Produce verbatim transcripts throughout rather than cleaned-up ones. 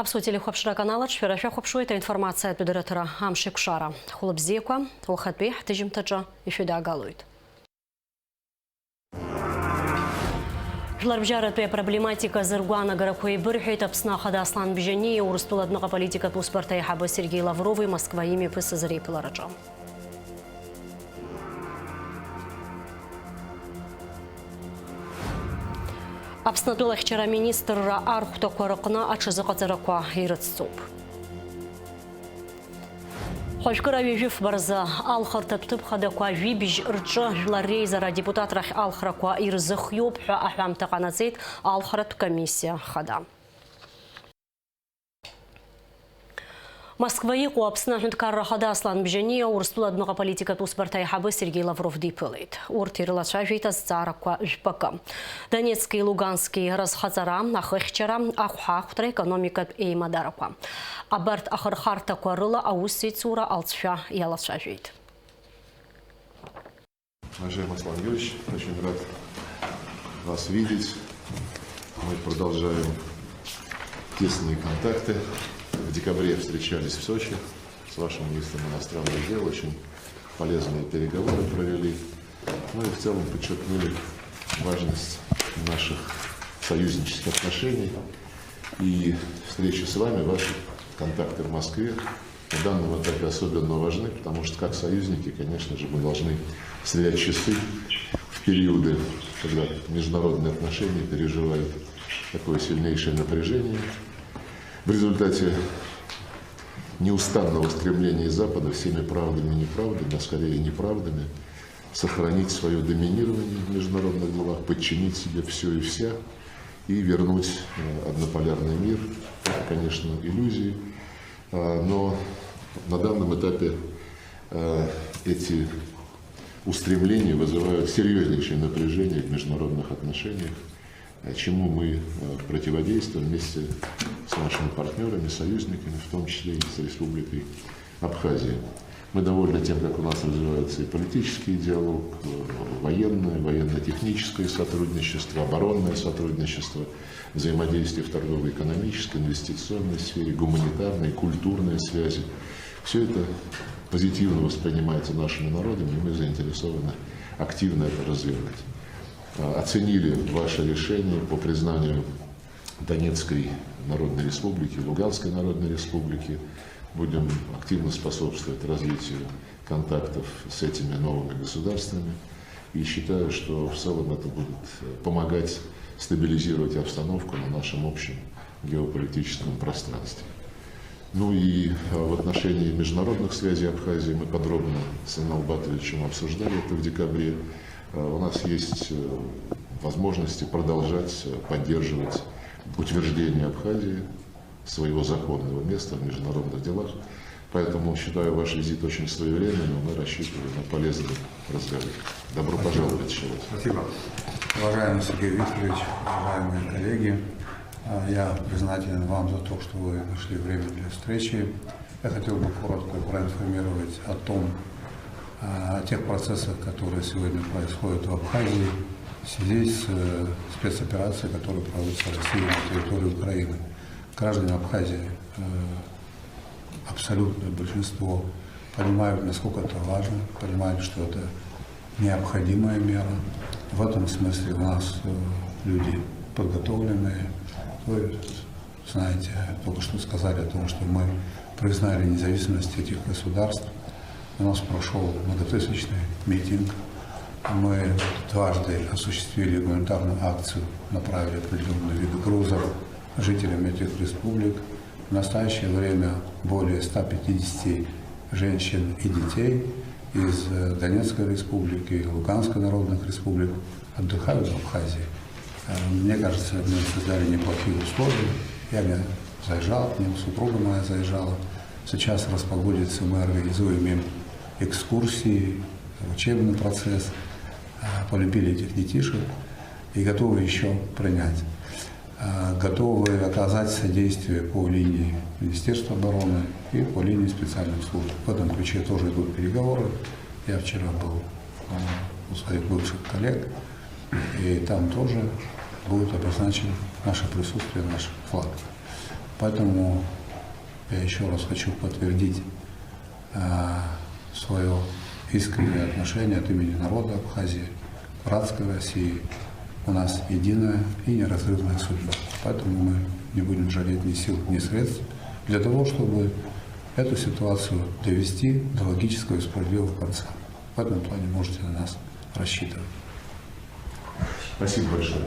Аԥсуа телехәаԥшра аканал аҿы шәара шәахәаԥшуеит аинформациатә дырраҭара Амшеикәшара. Хәлыбзиақәа, уахатәи ҳҭыжьымҭаҿы ишәыдаагалоит. Жәларбжьаратәи апроблематика азы ргәаанагарақәа еибырҳәеит Аԥсны Ахада Аслан Бжьаниа Урыстәыла адәныҟа аполитикатә усбарҭа аиҳабы Сергеи Лаврови Москва имҩаԥысыз реиԥылараҿы. Аԥсны атәылахьчара аминистрра архәҭақәа рыҟны аҽазыҟаҵарақәа ирыцҵоуп. Хәажәкыра ҩажәи фба рзы алхырҭатә ҭыԥ хадақәа жәибжь рҿы Жәлар Реизара адепутатрахь алхрақәа ирзыхиоуп ҳәа аҳәамҭа ҟанаҵеит алхратә комиссиа хада. Москва иҟоу Аԥсны аҳәынҭқарра ахада Аслан Бжьаниа Урыстәыла адәныҟа аполитикатә усбарҭа аиҳабы Сергеи Лавров диԥылеит. Урҭ ирылацәажәеит азҵаарақәа жәпакы. Донецки Лугански разхаҵара, ахыхьчара, ахәҳахәҭра, економикатә еимадарақәа. Абарҭ ахырхарҭақәа рыла аусеицура алҵшәа иалацәажәеит. Уважаемый Аслан Юрьевич, очень рад вас видеть. Мы продолжаем тесные контакты. В декабре встречались в Сочи с вашим министром иностранных дел. Очень полезные переговоры провели. Ну и в целом подчеркнули важность наших союзнических отношений. И встречи с вами, ваши контакты в Москве на данном этапе особенно важны, потому что как союзники, конечно же, мы должны сверять часы в периоды, когда международные отношения переживают такое сильнейшее напряжение. В результате неустанного стремления Запада всеми правдами и неправдами, а скорее неправдами, сохранить свое доминирование в международных делах, подчинить себе все и вся и вернуть э, однополярный мир. Это, конечно, иллюзии, а, но на данном этапе э, эти устремления вызывают серьезнейшее напряжение в международных отношениях, э, чему мы э, противодействуем вместе с нашими партнерами, союзниками, в том числе и с Республикой Абхазия. Мы довольны тем, как у нас развивается и политический диалог, э, военное, военно-техническое сотрудничество, оборонное сотрудничество, взаимодействие в торгово-экономической, инвестиционной сфере, гуманитарные, культурные связи. Все это позитивно воспринимается нашими народами, и мы заинтересованы активно это развивать. А, оценили ваше решение по признанию Донецкой Народной Республики, Луганской Народной Республики. Будем активно способствовать развитию контактов с этими новыми государствами. И считаю, что в целом это будет э, помогать стабилизировать обстановку на нашем общем геополитическом пространстве. Ну и э, в отношении международных связей Абхазии мы подробно с Анном Батовичем обсуждали это в декабре. Э, У нас есть э, возможности продолжать э, поддерживать утверждение Абхазии своего законного места в международных делах. Поэтому считаю ваш визит очень своевременным, и мы рассчитываем на полезный разговор. Добро пожаловать еще раз. Спасибо. Уважаемый Сергей Викторович, уважаемые коллеги, а, я признателен вам за то, что вы нашли время для встречи. Я хотел бы коротко проинформировать о том, а, о тех процессах, которые сегодня происходят в Абхазии в связи с э, спецоперацией, которая проводится Россией на территории Украины. Граждане Абхазии, э, абсолютное большинство, понимают, насколько это важно, понимают, что это необходимая мера. В этом смысле у нас э, люди подготовленные. Вы знаете, только что сказали о том, что мы признали независимость этих государств. У нас прошел многотысячный митинг. Мы дважды осуществили гуманитарную акцию, направили определенные виды грузов жителям этих республик. В настоящее время более ста пятидесяти женщин и детей из э, Донецкой республики, Луганской народных республик отдыхают в Абхазии. Э, Мне кажется, мы создали неплохие условия. Я не заезжал к ним, супруга моя заезжала. Сейчас раз погодится, мы организуем им экскурсии, учебный процесс. Э, Полюбили этих детишек и готовы еще принять. Э, Готовы оказать содействие по линии Министерства обороны и по линии специальных служб. В этом ключе тоже идут переговоры. Я вчера был э, у своих бывших коллег, и там тоже будет обозначен наше присутствие, наш флаг. Поэтому я еще раз хочу подтвердить свое искреннее отношение от имени народа Абхазии, братской России. У нас единая и неразрывная судьба. Поэтому мы не будем жалеть ни сил, ни средств для того, чтобы эту ситуацию довести до логического и справедливого конца. В этом плане можете на нас рассчитывать. Спасибо большое.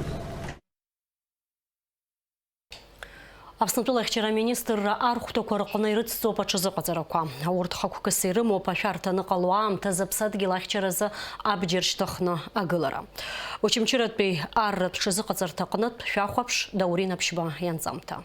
Аԥснытәыла ахьчара аминистрра архәҭақәа рҟны ирыцҵоуп аҽазыҟаҵарақәа. Урҭ хықәкыс ирымоуп ашәарҭа аныҟало аамҭазы аԥсадгьыл ахьчаразы абџьар шьҭыхны агылара. Очамчыратәи арратә ҽазыҟаҵарҭа аҟнытә шәахәаԥш, Даур Инаԥшьба ианҵамҭа.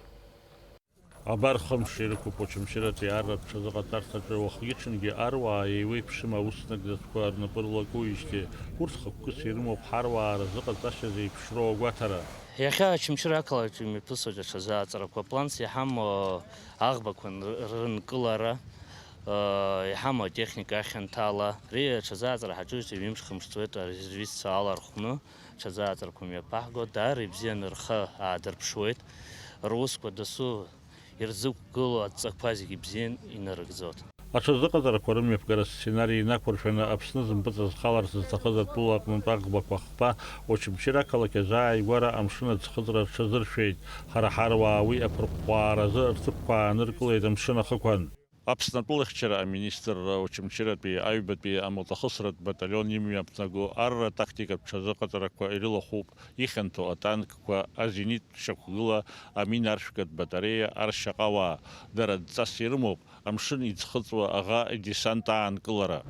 Абар хымш ирықәуп Очамчыратәи арратә ҽазыҟаҵарҭаҿы уахгьы-ҽынгьы аруаа еиуеиԥшым аус нагӡатәқәа рнапы рылакуижьҭеи, урҭ хықәкыс ирымоуп ҳаруаа рзыҟаҵашьа зеиԥшроу агәаҭара. Иахьа Очамчыра ақалақь имҩаԥысуеит аҽазыҟаҵарақәа. Планс иҳамоу аӷбақәа н-, рынкылара, э, иҳамоу атехника ахьанҭала, ари аҽазыҟаҵара ҳаҿуижьҭеи ҩымш-хымш ҵуеит арезервистцәа алархәны. Аҽазыҟаҵарақәа мҩаԥаҳго, даара ибзианы рхы аадырԥшуеит, русқәа дасу ирзықәгылоу адҵақәа зегьы бзиан инарыгӡоит. Аҽазыҟаҵарақәа рымҩаԥгара асценари инақәыршәаны Аԥсны зымпыҵазхаларц зҭахыз атәыла аҟнытә аӷбақәа хԥа Очамчыра ақалақь азааигәара амшын аӡхыҵра рҽазыршәеит. Ҳара ҳаруаа уи аԥырҟәҟәааразы рҭыԥқәа ааныркылеит амшын ахықәан. Аԥсны атәылахьчара аминистрра Очамчыратәи аҩбатәи амилҭахысратә баталион имҩаԥнаго арра-тактикатә ҽазыҟаҵарақәа ирылахәуп ихьанҭоу атанкқәа, азениттә шьақәгыла, аминаршәгатә батареиа, аршьаҟауаа. Дара дҵас ирымоуп амшын иӡхыҵуа аӷа десант аанкылара.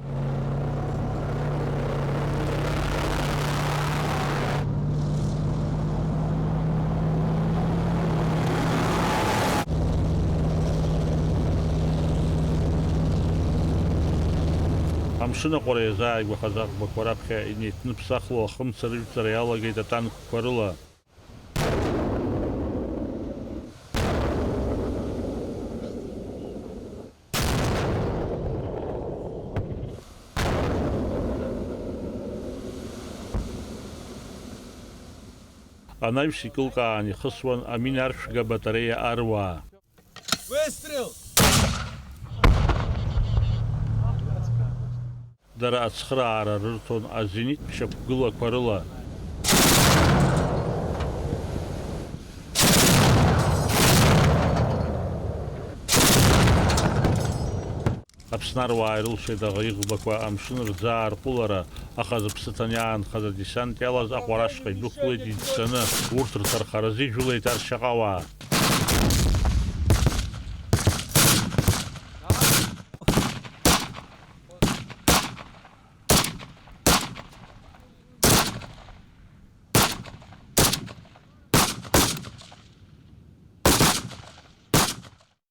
Амшын аҟәара иазааигәахаз аӷбақәа раԥхьа инеиҭныԥсахло ахымца рыжәҵара иалагеит атанкқәа рыла. Анаҩс икылкаан ихысуан аминаршәга батареиа аруаа. Выстрел! Дара ацхыраара рырҭон азениттә шьақәгылақәа рыла. Аԥсны аруаа ирылшеит аӷа иӷбақәа амшын рзаарҟәылара, аха зыԥсы ҭаны иаанхаз адесант иалаз аҟәара ашҟа идәықәлеит иӡсаны, урҭ рҭархаразы ижәылеит аршьаҟауаа.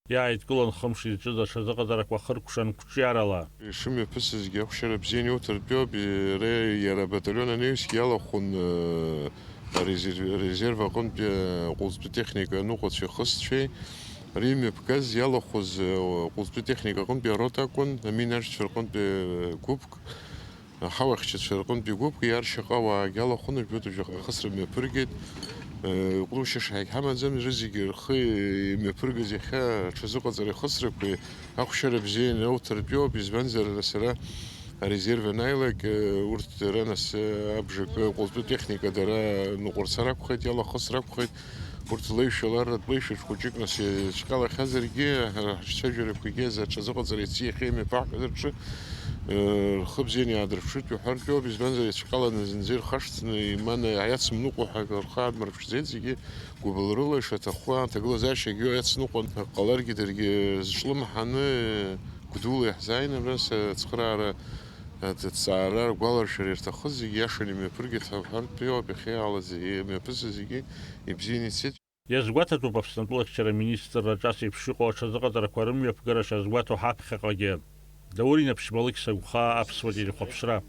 Иааидкылан хымш изҿыз аҽазыҟаҵарақәа хыркәшан қәҿиарала. Ишымҩаԥысызгьы ахәшьара бзианы иуҭартәиоуп, иара, иара абаталион анаҩсгьы иалахәын, э, арезерв-, арезерв аҟынтәи, э, ҟәылҵтәы техника аныҟәацәеи ахысцәеи. Ари имҩаԥгаз, иалахәыз, э, ҟәылҵтәы техника аҟынтәи арота акәын, аминажәцәа рҟынтәи, э, гәыԥк. Аҳауахьчацәа рҟынтәи гәыԥк иаршьаҟауаагьы алахәын, жәбатәи жәаха ахысра мҩаԥыргеит. Э, ҟәнушьа шаҳагь ҳамаӡам, рызегьы рхы имҩаԥыргаз иахьа аҽазыҟаҵара ахысрақәеи ахәшьара бзианы иауҭартәиоуп, избанзар, сара арезерв анааилак, э, урҭ дара нас, э, абжакы, ҟәылтәы техника дара ныҟәарцар акәхеит, иалахысыр акәхеит. Урҭ леишәа ларратә леишәаҿ хәыҷык нас ицәҟьалахьазаргьы, ҳара ҳцәажәарақәагьы азы аҽазыҟаҵара иацы иахьа имҩаԥаҳгаз рҿы, э, рхы бзианы иаадырԥшит иҳәартә иоуп, избанзар, ицәҟьаланы зынӡа ирхашҭны иманы иацымныҟәо ҳәа рхы аадмырԥшӡеит, зегьы гәыбылрыла ишаҭаху аҭагылазаашьагьы иацныҟәан, ак ҟаларгьы даргьы зҿлымҳаны, гәдула иаҳзааины абас ацхыраара, аҭҵаара, агәаларшәара ирҭахыз зегьы иашаны имҩаԥыргеит ҳәа уҳәартә иоуп, иахьа иаала зегьы, имҩаԥысыз зегьы ибзианы ицеит. Иазгәаҭатәуп Аԥсны атәылахьчара аминистрра аҿас еиԥш иҟоу аҽазыҟаҵарақәа рымҩаԥгара шазгәаҭо ҳаԥхьаҟагьы. Даур Инаԥшьба, Алықьса Гәхаа, Аԥсуа телехәаԥшра.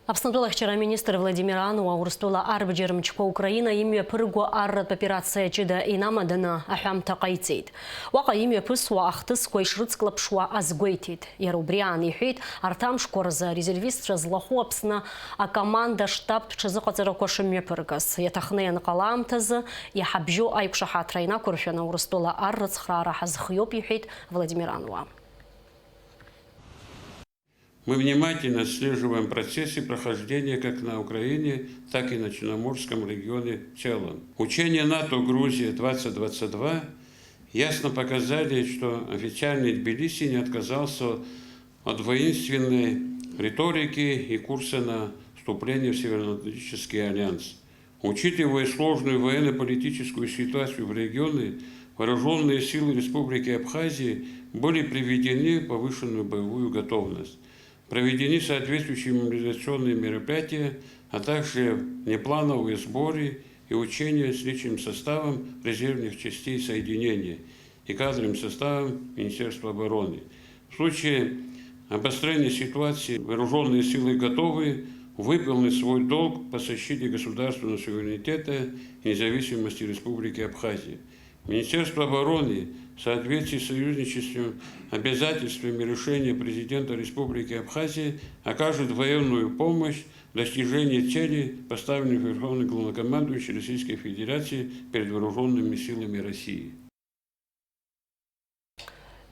Аԥсны атәылахьчара аминистр Владимир Ануа Урыстәыла арбџьар мчқәа Украина имҩаԥырго арратә операциа ҷыда инамаданы аҳәамҭа ҟаиҵеит. Уаҟа имҩаԥысуа ахҭысқәа ишрыцклаԥшуа азгәеиҭеит. Иара убри аан иҳәеит, арҭ амшқәа рзы арезервистцәа злахәу Аԥсны акоманда-штабтә ҽазыҟаҵарақәа шымҩаԥыргаз. Иаҭахны ианҟала аамҭазы иҳабжьоу аиқәшаҳаҭра инақәыршәаны Урыстәыла ар рыцхраара ҳазхиоуп, иҳәеит Владимир Ануа. Мы внимательно отслеживаем процессы прохождения как на Украине, так и на Черноморском регионе в целом. Учения НАТО «Грузия двадцать двадцать два» ясно показали, что официальный Тбилиси не отказался от воинственной риторики и курса на вступление в Североатлантический альянс. Учитывая сложную военно-политическую ситуацию в регионе, вооружённые силы Республики Абхазии были приведены в повышенную боевую готовность. Проведены соответствующие мобилизационные мероприятия, а также внеплановые сборы и учения с личным составом резервных частей соединения и кадровым составом Министерства обороны. В случае обострения ситуации вооружённые силы готовы выполнить свой долг по защите государственного суверенитета и независимости Республики Абхазия. Министерство обороны в соответствии с союзническими обязательствами решения президента Республики Абхазия окажет военную помощь в достижении целей, поставленных Верховным Главнокомандующим Российской Федерации перед вооружёнными силами России.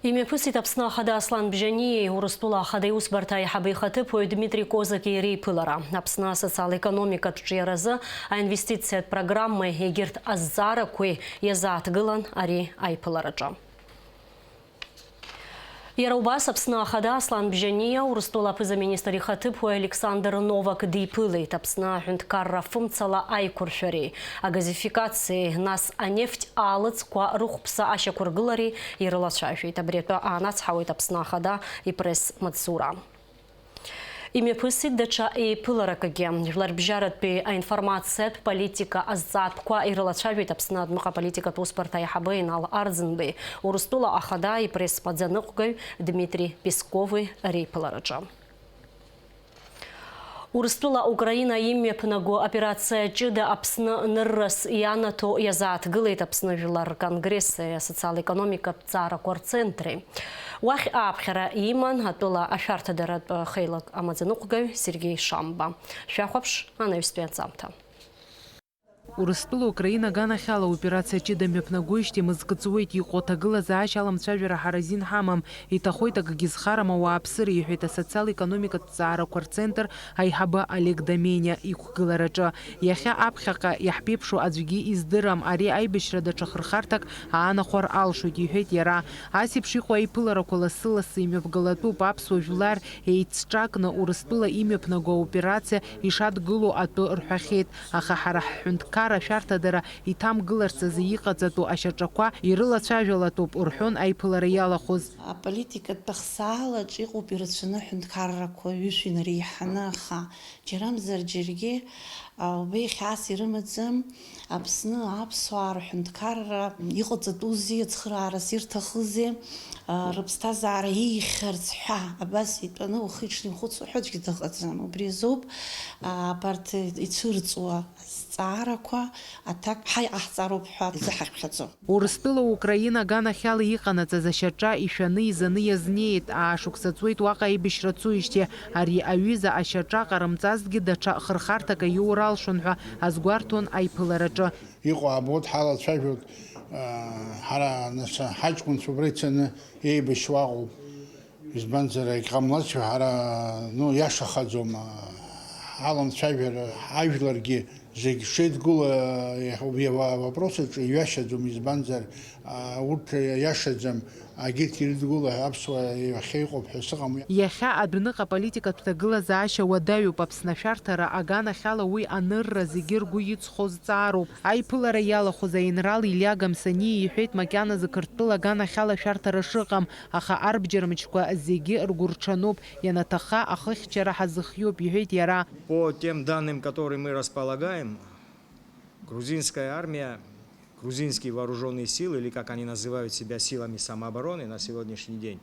Имҩаԥысит Аԥсны Ахада Аслан Бжьаниеи Урыстәыла Ахада Иусбарҭа аиҳабы ихаҭыԥуаҩ Дмитри Козаки реиԥылара. Аԥсны асоциал-економикатә ҿиаразы аинвестициатә программеи егьырҭ азҵаарақәеи иазааҭгылан ари аиԥылараҿы. Иара убас Аԥсны Ахада Аслан Бжьаниа Урыстәыла аԥыза-министр ихаҭыԥуаҩ Александр Новак диԥылеит. Аԥсны аҳәынҭқарра фымцала аиқәыршәареи, агазификациеи, нас анефть аалыҵқәа рыхәԥса ашьақәыргылареи ирылацәажәеит. Абри атәы аанацҳауеит Аԥсны Ахада ипресс-маҵзура. Имҩаԥысит даҽа еиԥыларакгьы. Жәларбжьаратәи аинформациатә политика азҵаатәқәа ирылацәажәеит Аԥсны адәныҟа аполитикатә усбарҭа аиҳабы Инал Арӡынбеи Урыстәыла Ахада ипресс-маӡаныҟәгаҩ Дмитри Пескови реиԥылараҿы. Урыстәыла Украина имҩаԥнаго операциа ҷыда Аԥсны ныррас ианаҭо иазааҭгылеит Аԥсны Жәлар Рконгресси асоциал-економикатә ҭҵаарақәа рцентри. Уахь ааԥхьара иман атәыла ашәарҭадаратә хеилак амаӡаныҟәгаҩ Сергеи Шамба. Шәахәаԥш анаҩстәи анҵамҭа. Урыстәыла Украина аганахьала аоперациа ҷыда мҩаԥнагоижьҭеи мызкы ҵуеит, иҟоу аҭагылазаашьа аламцәажәара ҳара азин ҳамам, иҭахоит акгьы зхарам ауааԥсыра, иҳәеит асоциал-економикатә ҭҵаарақәа рцентр аиҳабы Олег Домениа иқәгылараҿы. Иахьа аԥхьаҟа иаҳԥеиԥшу аӡәгьы издырам, ари аибашьра даҽа хырхарҭак аанахәар алшоит, иҳәеит иара. Ас еиԥш иҟоу аиԥыларақәа лассы-лассы имҩаԥгалатәуп, аԥсуа жәлар еицҿакны Урыстәыла имҩаԥнаго аоперациа ишадгылоу атәы рҳәахьеит, аха ҳара ҳҳәынҭқарра ашәарҭадара иҭамгыларц азы иҟаҵатәу ашьаҿақәа ирылацәажәалатәуп, рҳәон аиԥылара иалахәыз. Аполитикатә ахсаалаҿ иҟоуп ирацәаны аҳәынҭқаррақәа ҩышә инареиҳаны, аха џьарамзар џьаргьы убеиахь ас ирымаӡам. Аԥсны аԥсуаа рҳәынҭқарра иҟаҵатәузеи, ацхыраарас ирҭахызеи, рыԥсҭазаара еиӷьхарц ҳәа абас итәаны ухы-иҽны ихәыцуа ҳәа аӡәгьы дыҟаӡам. Убри азоуп абарҭ ицәырҵуа азҵаарақәа, аҭак ҳаи ҟаҳҵароуп ҳәа изыҳахьхьаӡо. Урыстәыла Украина аганахьала иҟанаҵаз ашьаҿа ишәаны изаны иазнеит, аашықәса ҵуеит уаҟа аибашьра цоижьҭеи, ари аҩыза ашьаҿа ҟарымҵазҭгьы даҽа хырхарҭак аиур алшон ҳәа азгәарҭон аиԥылараҿы. Иҟоу аабоит, ҳалацәажәоит, ҳара нас ҳаҷкәынцәа убра ицаны еибашьуа ыҟоуп. Избанзар, егьҟамлацшәа ҳара, ну, иашахаӡом, ҳаламцәажәар, ҳажәларгьы зегь шеидгыло, авопросаҿы иҩашьаӡом, избанзар, урҭ иашаӡам, агьырҭ ирыдгыло аԥсуаа иахьа иҟоуп ҳәа сыҟам. Иахьа адәныҟа аполитикатә ҭагылазаашьа уадаҩуп, Аԥсны ашәарҭара аганахьала уи анырра зегьы ргәы иҵхо зҵаароуп. Аиԥылара иалахәыз аинрал Илиа Гамсаниа иҳәеит макьаназы Қырҭтәыла аганахьала ашәарҭара шыҟам, аха арбџьар мчқәа зегьы ргәырҽануп, ианаҭахха ахыхьчара ҳазыхиоуп, иҳәеит иара. По тем данным, которые мы располагаем, грузинская армия, грузинские вооружённые силы, или как они называют себя, силами самообороны на сегодняшний день,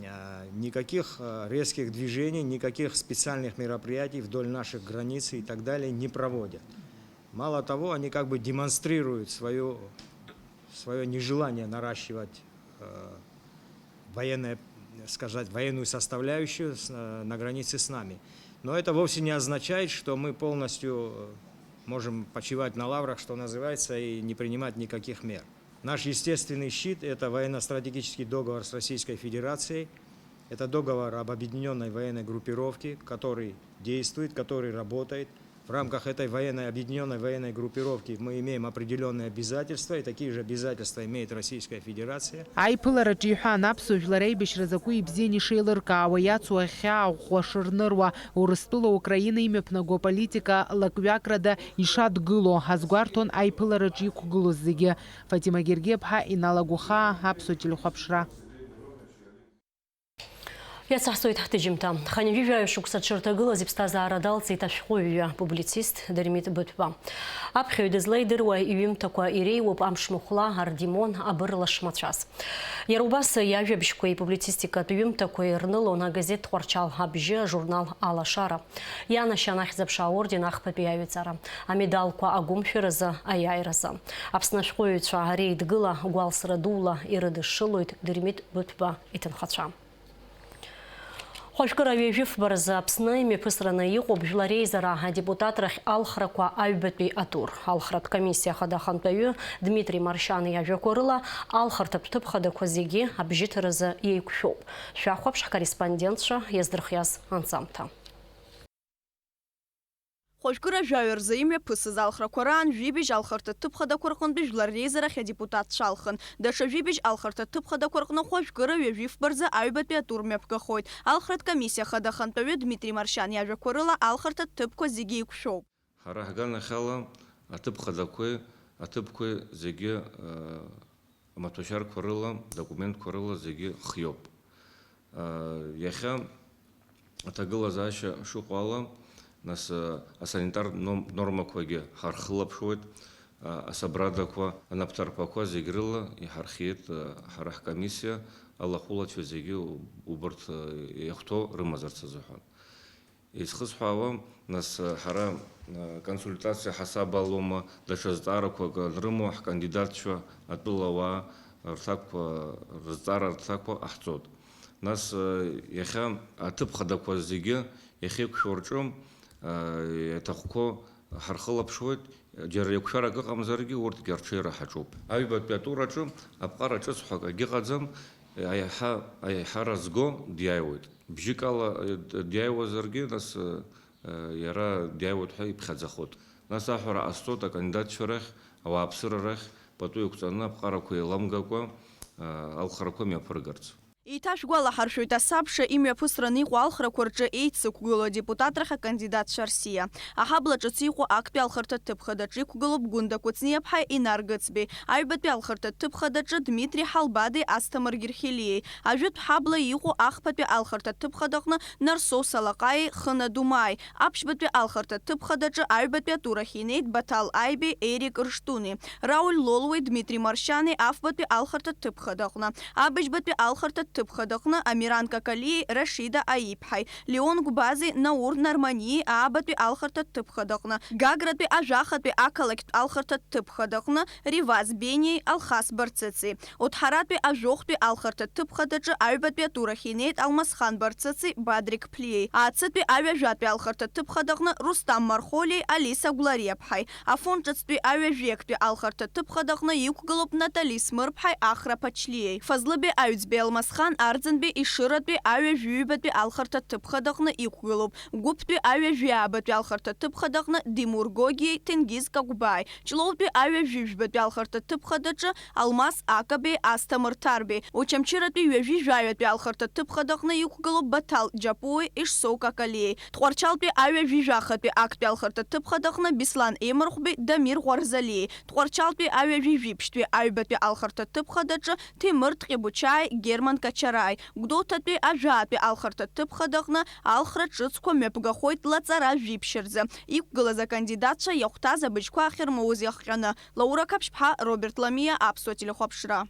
Э, никаких, э, резких движений, никаких специальных мероприятий вдоль наших границ и так далее не проводят. Мало того, они как бы демонстрируют свое, свое нежелание наращивать, э, военное, сказать, военную составляющую с-, э, на границе с нами. Но это вовсе не означает, что мы полностью, э, можем почивать на лаврах, что называется, и не принимать никаких мер. Наш естественный щит — это военно-стратегический договор с Российской Федерацией. Это договор об объединённой военной группировке, который действует, который работает. В рамках этой военной, объединённой военной группировки мы имеем определённые обязательства, и такие же обязательства имеет Российская Федерация. Аиԥылараҿы иҳәан, аԥсуа жәлар аибашьра закәу ибзианы ишеилыркаауа, иацу ахьаа ӷәӷәа шырныруа, Урыстәыла Украина имҩаԥнаго аполитика лакҩакрада ишадгыло азгәарҭон аиԥылараҿы иқәгылоз зегьы. Фатима Гергиаԥҳа, Инал Агәахаа, Аԥсуа телехәаԥшра. Иацаҳҵоит ҳҭыжьымҭа. Хынҩажәи жәаҩа шықәса дшырҭагылаз иԥсҭазаара далҵит ашәҟәыҩҩы, публицист Дырмит Быҭәба. Аԥхьаҩ дызлеидыруа иҩымҭақәа иреиуоуп Амшмыхәла, Ардимон, Абырлаш мацәаз. Иара убас иажәабжьқәеи ипублицистикатә ҩымҭақәеи рнылон агазеҭ Тҟәарчал абжьы, ажурнал Алашара. Ианашьан Ахьӡ-аԥша аорден ахԥатәи аҩаҵара, амедалқәа агәымшәаразы, аиааиразы. Аԥсны ашәҟәыҩҩцәа Реидгыла гәалсра дула ирыдышшылоит Дырмит Быҭәба иҭынхацәа. Хәажәкыра ҩажәи фба рзы Аԥсны имҩаԥысраны иҟоуп Жәлар Реизара адепутатрахь алхрақәа аҩбатәи атур. Алхратә комиссиа ахада ахантәаҩы Дмитри Маршьан иажәақәа рыла, алхырҭатә ҭыԥ хадақәа зегьы абжьыҭаразы еиқәшәоуп. Шәахәаԥш ҳкорреспондентцәа иаздырхиаз анҵамҭа. Хәажәкыра жәаҩа рзы имҩаԥысыз алхрақәа раан жәибжь алхырҭатә ҭыԥ хадақәа рҟынтәи Жәлар Реизарахь адепутатцәа алхын. Даҽа жәибжь алхырҭатә ҭыԥ хадақәа рҟны Хәажәкыра ҩажәи фба рзы аҩбатәи атур мҩаԥгахоит. Алхратә комиссиа ахада ахантәаҩы Дмитри Маршьан иажәақәа рыла, алхырҭатә ҭыԥқәа зегьы еиқәшәоуп. Ҳара ҳганахьала аҭыԥ хадақәеи аҭыԥқәеи зегьы, э, амаҭәашьарқәа рыла, адокументқәа рыла зегьы хиоуп. Иахьа аҭагылазаашьа шыҟоу ала, нас, асанитартә ном-, нормақәагьы ҳархылаԥшуеит, асабрадақәа, анапҭарԥақәа зегь рыла иҳархиеит ҳара ҳкомиссиа, алахәылацәа зегьы убырҭ иахәҭоу рымазарц азыҳәан. Изхысҳәаауа, нас, ҳара, консультациа ҳасаб алоума, даҽа зҵаарақәак анрымоу, ҳкандидатцәа, атәылауаа рҭакқәа, рызҵаара рҭакқәа ҟаҳҵоит. Нас, иахьа аҭыԥ хадақәа зегьы иахьеиқәшәо рҿы, иаҭахқәоу ҳархылаԥшуеит, џьара еиқәшәарак ыҟамзаргьы, урҭгьы арҽеира ҳаҿуп. Аҩбатәи атур аҿы аԥҟара ҿыц ҳәа акгьы ыҟаӡам, аиҳа-, аиҳара зго диааиуеит. Бжьык ала, э, д-, диааиуазаргьы, нас, э, э, иара диааиуеит ҳәа иԥхьаӡахоит. Нас аҳәара ҟасҵоит акандидатцәа рахь, ауааԥсыра рахь, пату еиқәҵаны аԥҟарақәа еиламгакәа, э, алхрақәа мҩаԥыргарц. Еиҭашәгәалаҳаршәоит, асабша имҩаԥысраны иҟоу алхрақәа рҿы еицықәгылоу адепутатрахь акандидатцәа рсиа. Аҳабла ҿыц иҟоу актәи алхырҭатә ҭыԥ хадаҿы иқәгылоуп Гәында Кәыҵниаԥҳаи Инар Гыцбеи, аҩбатәи алхырҭатә ҭыԥ хадаҿы Дмитри Ҳалбадеи Асҭамыр Герхелиеи, ажәытә ҳабла иҟоу ахԥатәи алхырҭатә ҭыԥ хадаҟны Нарсоу Салаҟаиеи Хына Думааи, аԥшьбатәи алхырҭатә ҭыԥ хадаҿы аҩбатәи атур ахь инеит Баҭал Аибеи Ерик Рыштуни, Рауль Лолуеи Дмитри Маршьани афбатәи алхырҭатә ҭыԥ хадаҟны, абыжьбатәи алхырҭатә ҭыԥ хадаҟны Амиран Какалиеи Рашида Аиԥҳаи, Леон Гәбази Наур Нарманиеи аабатәи алхырҭатә ҭыԥ хадаҟны, Гагратәи ажәахатәи ақалақьтә алхырҭатә ҭыԥ хадаҟны Риваз Бениеи Алхас Барцыци, Оҭҳаратәи ажәохәтәи алхырҭатә ҭыԥ хадаҿы аҩбатәи атур ахь инеит Алмасхан Барцыци Бадрик Ԥлиеи, Ааӡтәи аҩажәатәи алхырҭатә ҭыԥ хадаҟны Рустам Мархолиеи Алиса Гәлариаԥҳаи, Афон ҿыцтәи аҩажәи актәи алхырҭатә ҭыԥ хадаҟны иқәгылоуп Натали Смырԥҳаи Ахра Ԥачлиеи, Фазлыбеи Аҩӡбеи Алмасхан Арӡынбеи Ешыратәи аҩажәи ҩбатәи алхырҭатә ҭыԥ хадаҟны иқәгылоуп, Гәыԥтәи аҩажәи аабатәи алхырҭатә ҭыԥ хадаҟны Димур Гогиеи Ҭенгиз Какәбааи, Ҷлоутәи аҩажәи жәбатәи алхырҭатә ҭыԥ хадаҿы Алмас Акабеи Асҭамыр Ҭарбеи, Очамчыратәи ҩажәи жәаҩатәи алхырҭатә ҭыԥ хадаҟны иқәгылоуп Баҭал Џьапуи Ешсоу Какалиеи, Тҟәарчалтәи аҩажәи жәахатәи актәи алхырҭатә ҭыԥ хадаҟны Беслан Емырхәбеи Дамир Ӷәарзалиеи, Тҟәарчалтәи аҩажәи жәиԥшьтәи аҩбатәи алхырҭатә ҭыԥ хадаҿы Ҭемыр Ҭҟьебучаи Герман Качараи, Гәдоуҭатәи ажәаатәи алхырҭатә ҭыԥ хадаҟны алхра ҿыцқәа мҩаԥгахоит лаҵара жәиԥшь рзы. Иқәгылаз акандидатцәа иахәҭаз абыжьқәа ахьырмоуз иахҟьаны. Лаура Қаԥшьԥҳа, Роберт Ламиа, Аԥсуа телехәаԥшра.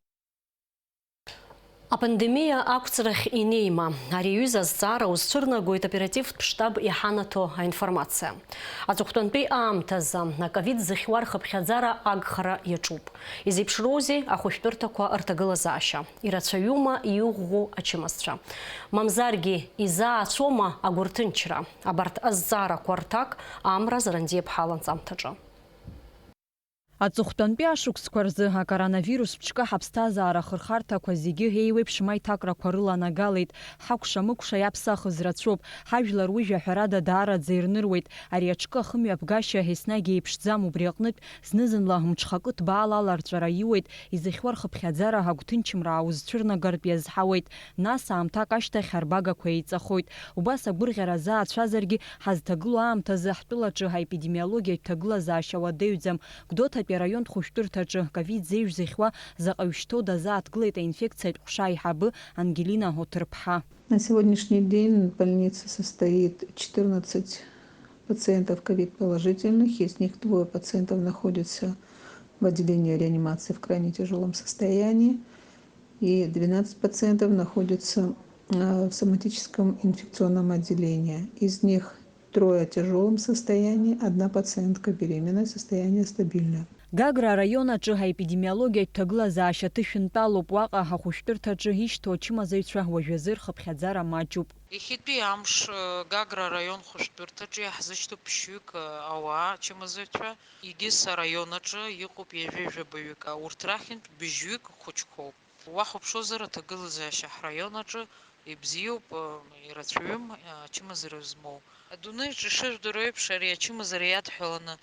Апандемиа ақәҵрахь инеима, ари аҩыза азҵаара узцәырнагоит оперативтә штаб иҳанаҭо аинформациа. Аҵыхәтәантәи аамҭазы аковид зыхьуа рхыԥхьаӡара агхара иаҿуп. Изеиԥшроузеи ахәышәтәырҭақәа рҭагылазаашьа? Ирацәаҩума иӷәӷәоу ачымазцәа? Мамзаргьы изаацәоума агәырҭынчра? Абарҭ азҵаарақәа рҭак Амра Зарандиаԥҳа ланҵамҭаҿы. Аҵыхәтәантәи ашықәсқәа рзы акоронавирус ԥшқа ҳаԥсҭазаара ахырхарҭақәа зегьы еиуеиԥшым аиҭакрақәа рыланагалеит. Ҳакәша-мыкәша иаԥсахыз рацәоуп. Ҳажәлар уи жәаҳәарада даараӡа ирныруеит. Ари аҽкы ахымҩаԥгашьа еснагь еиԥшӡам, убри аҟнытә зны-зынла мҽхакы ҭбаала аларҵәара иуеит, изыхьуа рхыԥхьаӡара агәҭынчымра ааузцәырнагартә иазҳауеит. Нас аамҭак ашьҭахь арбагақәа еиҵахоит. Убас агәырӷьара заацәазаргьы, ҳазҭагылоу аамҭазы ҳтәылаҿы аепидемиологиатә ҭагылазаашьа уадаҩӡам. Гәдоуҭатәи араионтә хәышәтәырҭаҿы ковид зеижә зыхьуа заҟаҩ шьҭоу дазааҭгылеит аинфекциатә ҟәша аиҳабы Ангелина Оҭырԥҳа. На сегодняшний день в больнице состоит четырнадцать пациентов ковид положительных, из них двое пациентов находятся в отделении реанимации в крайне тяжелом состоянии, и двенадцать пациентов находятся, э, в соматическом инфекционном отделении. Из них трое в тяжелом состоянии, одна пациентка беременная, состояние стабильное. Гагра араион аҿы аепидемиологиатә ҭагылазаашьа ҭышәынтәалоуп, уаҟа ахәышәтәырҭаҿы ишьҭоу ачымазаҩцәа уажәазы рхыԥхьаӡара маҷуп. Иахьатәи амш, э, Гагра араион хәышәтәырҭаҿы иаҳзышьҭоуп ԥшьҩык, э, ауаа ачымазаҩцәа. Егьыс араион аҿы иҟоуп ҩажәа жәабаҩык, урҭ рахьынтә быжьҩык хәыҷқәоуп. Уахәаԥшуазар, аҭагылазаашьа ҳраион аҿы ибзиоуп, ирацәаҩым ачымазара змоу. Адунеиаҿ ишыжәдыруа еиԥш, ари ачымазара иадҳәаланы,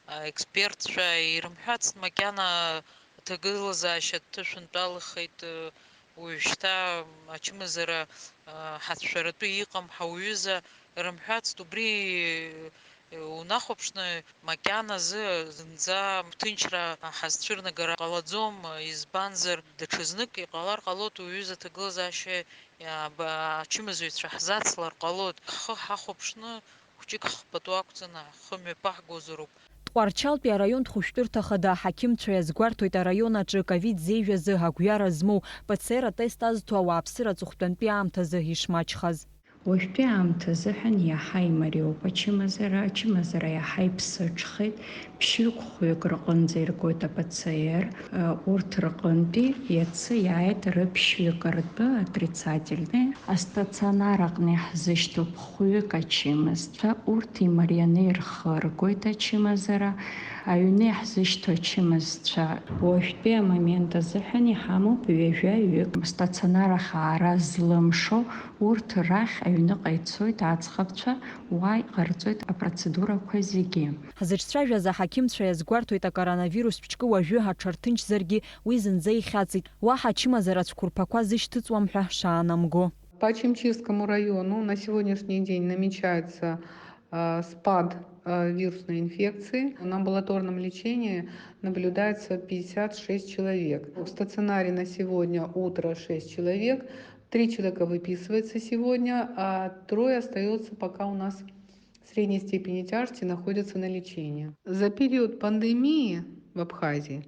а, експертцәа ирымҳәацт макьана аҭагылазаашьа дҭышәынтәалахеит, уажәшьҭа ачымазара, а, ҳацәшәаратәы иҟам ҳауҩыза рымҳәацт, убри, э, унахәаԥшны, макьаназы зынӡа ҭынчра ҳазцәырнагар ҟалаӡом, избанзар, даҽазнык иҟалар ҟалоит уаҩы изы аҭагылазаашьа, иаба-, ачымазаҩцәа ҳзацлар ҟалоит. Ҳхы ҳахәаԥшны, хәҷык ҳхԥатәы ақәҵаны, ҳхы мҩаԥаҳгозароуп. Тҟәарчалтәи араионтә хәышәтәырҭа хада аҳақьымцәа иазгәарҭоит араион аҿы ковид зеижә азы агәҩара змоу П Ц Р атест азҭо ауааԥсыра аҵыхәтәантәи аамҭазы ишмаҷхаз. Уажәтәи аамҭа азыҳәан иаҳа имариоуп ачымазара, ачымазара иаҳа иԥсыҽхеит, ԥшьҩык-хәҩык рҟынӡа иргоит а П Ц Р, урҭ рҟынтәи иацы иааит рыԥшьҩык ртәы отрицательный. Астационар аҟны иаҳзышьҭоуп хәҩык ачымазцәа, урҭ имарианы ирхыргоит ачымазара, аҩны иаҳзышьҭоу ачымазцәа. Уажәтәи амомент азыҳәан иҳамоуп ҩажәаҩык. Астационар ахь аара злымшо, урҭ рахь аҩныҟа ицоит аӡӷабцәа, уа иҟарҵоит апроцедурақәа зегьы. Ҳзыҿцәажәаз аҳақьымцәа иазгәарҭоит акоронавирус ԥшькы уажәы аҽарҭынчзаргьы, уи зынӡа ихьаҵит, уаҳа ачымазара цәқәырԥақәа зышьҭыҵуам ҳәа шаанамго. По Ачымчирскому району на сегодняшний день намечается, э, спад, э, вирусной инфекции. На амбулаторном лечении наблюдается пятьдесят шесть человек. В стационаре на сегодня утро шесть человек. Три человека выписывается сегодня, а трое остаются пока у нас средней степени тяжести, находятся на лечении. За период пандемии в Абхазии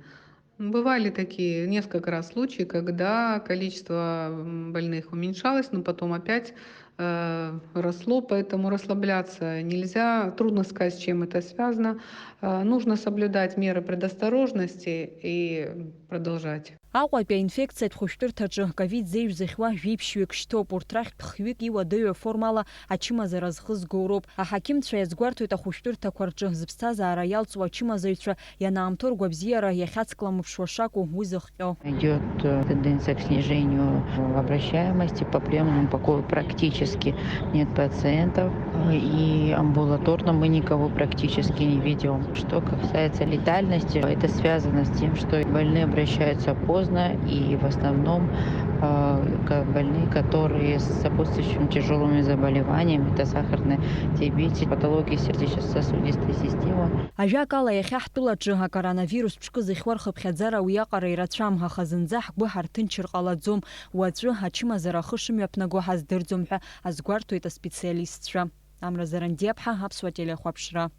бывали такие несколько раз случаи, когда количество, м, больных уменьшалось, но потом опять, э, росло, поэтому расслабляться нельзя. Трудно сказать, с чем это связано. Э, нужно соблюдать меры предосторожности и продолжать. Аҟәатәи аинфекциатә хәышәтәырҭаҿы ковид зеижә зыхьуа жәиԥшьҩык шьҭоуп, урҭ рахьтә хҩык иуадаҩу аформала ачымазара зхызгоу роуп. Аҳақьымцәа иазгәарҭоит ахәышәтәырҭақәа рҿы зыԥсҭазаара иалҵуа ачымазаҩцәа ианаамҭоу ргәабзиара иахьацкламԥшуа шакәу уи зыхҟьо. Идёт, э, тенденция к снижению обращаемости, по-прежнему пока практически нет пациентов, э, и амбулаторно мы никого практически не ведём. Что касается летальности, это связано с тем, что больные обращаются поздно, и в основном, э, ка-, больные, которые с сопутствующими тяжёлыми заболеваниями, это сахарный диабет, патологии сердечно-сосудистой системы. Ажәакала, иахьа ҳтәылаҿы акоронавирус ԥшкы зыхьуа рхыԥхьаӡара уиаҟара ирацәам, аха зынӡа ҳгәы ҳарҭынчыр ҟалаӡом, уаҵәы ачымазара ахы шымҩаԥнаго ҳаздырӡом ҳәа азгәарҭоит аспециалистцәа. Амра Зарандиаԥҳа, Аԥсуа телехәаԥшра.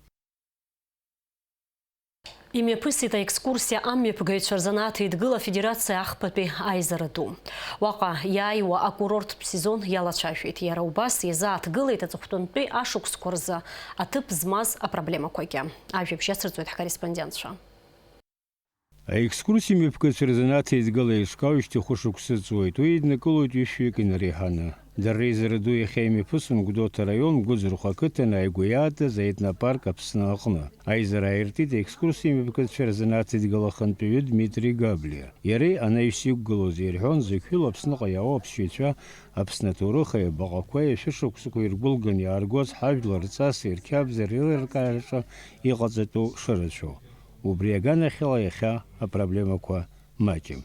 Имҩаԥысит аекскурсиа амҩаԥгаҩцәа рзанааҭ еидгыла афедерациа ахԥатәи аизара ду. Уаҟа иааиуа акурорттә сезон иалацәажәеит. Иара убас иазааҭгылеит аҵыхәтәантәи ашықәсқәа рзы аҭыԥ змаз апроблемақәагьы. Ажәабжь ацырҵоит ҳкорреспондентцәа. Аекскурсиа мҩаԥгацәа рзанааҭ еидгыла еиҿкаау шьҭа хәышықәса ҵуеит. Уи еиднакылоит ҩышәҩык инареиҳаны. Дара реизара ду иахьа имҩаԥысын Гәдоуҭа араион Гәыӡырхә ақыҭан ааигәа иаатыз аетнопарк Аԥсны аҟны. Аизара ааиртит аекскурсиа мҩаԥгацәа рзанааҭ еидгыла ахантәаҩы Дмитри Габлиа. Иареи анаҩс иқәгылоз ирҳәон, зықьҩыла Аԥсныҟа иаауа аԥсшьаҩцәа Аԥсны аҭоурых аибаҟақәа, ишәышықәсақәа иргәылган иааргоз ҳажәлар рҵас, рқьабз, реилыркаараҿы иҟаҵатәу шырацәоу. Убри аганахьала иахьа апроблемақәа маҷым.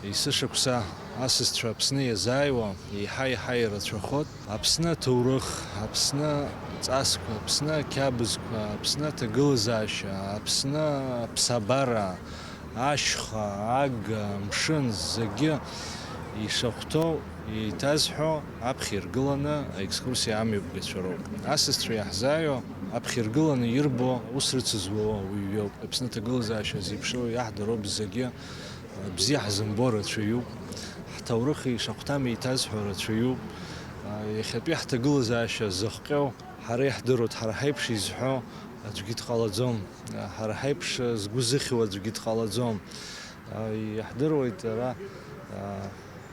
Есышықәса асасцәа Аԥсны иазааиуа еиҳа-еиҳа ирацәахоит. Аԥсны аҭоурых, Аԥсны ҵасқәа, Аԥсны ақьабзқәа, Аԥсны аҭагылазаашьа, Аԥсны аԥсабара, ашьха, ага, амшын, зегьы ишахәҭоу еиҭазҳәо аԥхьа иргыланы аекскурсиа амҩаԥгацәа роуп. Асасцәа иаҳзааиуа аԥхьа иргыланы ирбо, аус рыцызуа уаҩ иоуп. Аԥсны аҭагылазаашьа зеиԥшроу иаҳдароуп зегьы. Бзиа ҳзымбо рацәаҩуп, ҳҭоурых ишахәҭам еиҭазҳәо рацәаҩуп. Иахьатәи ҳҭагылазаашьа зыхҟьо ҳара иаҳдыруеит, ҳара ҳаиԥш изҳәо аӡәгьы дҟалаӡом, ҳара ҳаиԥш згәы зыхьуа аӡәгьы дҟалаӡом. Иаҳдыруеит ара,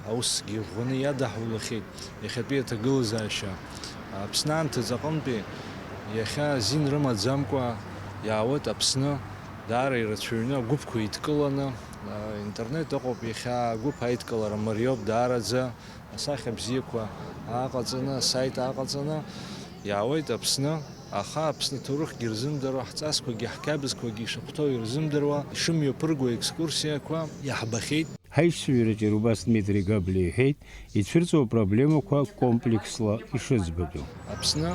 аусгьы ӷәӷәаны иадаҳулахьеит иахьатәи аҭагылазаашьа. Аԥсны анҭыҵ аҟынтәи иахьа азин рымаӡамкәа иаауеит Аԥсны, даара ирацәаҩны агәыԥқәа еидкыланы, интернет ыҟоуп, иахьа агәыԥ аидкылара мариоуп даараӡа, асахьа бзиақәа ааҟаҵаны, асайт ааҟаҵаны иаауеит Аԥсны, аха Аԥсны аҭоурыхгьы ирзымдыруа, ҳҵасқәагьы ҳқьабзқәагьы ишахәҭоу ирзымдыруа, ишымҩаԥырго аекскурсиақәа иаҳбахьеит. Ҳаишьцәажәараҿы иара убас Дмитри Габлиа иҳәеит, ицәырҵуа апроблемақәа комплексла ишыӡбатәу. Аԥсны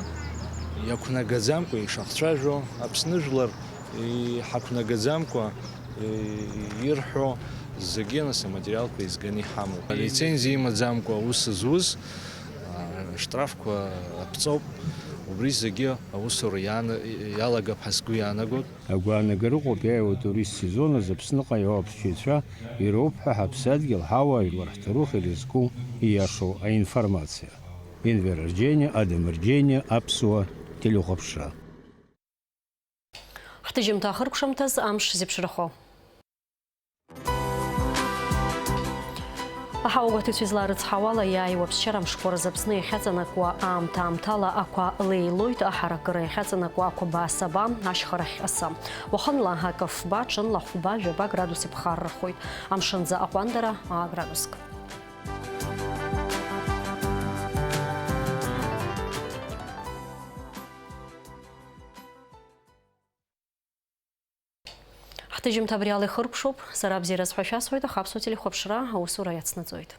иақәнагаӡамкәа ишахцәажәо, Аԥсны жәлар иҳақәнагаӡамкәа ирҳәо зегьы, нас, аматериалқәа еизганы иҳамоуп. Алицензиа имаӡамкәа аус зуз, а, штрафқәа аԥҵоуп. Убри зегьы аусура иаана-, иалагап ҳәа сгәы иаанагоит. Агәаанагара ыҟоуп иааиуа атурист сезон азы Аԥсныҟа иаау аԥсшьаҩцәа ироуп ҳәа ҳаԥсадгьыл, ҳауаажәлар, ҳҭоурых ирызку ииашоу аинформациа. Енвер Арџьениа, Адам Арџьениа, Аԥсуа телехәаԥшра. Ҳҭыжьымҭа ахыркәшамҭаз амш зеиԥшрахо. Аҳауагәаҭаҩцәа излаарыцҳауала, иааиуа аԥсшьара амшқәа рзы Аԥсны иахьаҵанакуа аамҭа-аамҭала ақәа леилоит, аҳаракыра иахьаҵанакуа ақәа баа-сабаа, ашьхарахь асы. Уахынла акафба, ҽынла хәба, жәаба градус иԥхаррахоит. Амшынӡы аҟәандара аа градуск. Ҳҭыжьымҭа абри ала ихыркәшоуп. Сара абзиараз ҳәа шәасҳәоит, аха Аԥсуа телехәаԥшра аусура иацнаҵоит.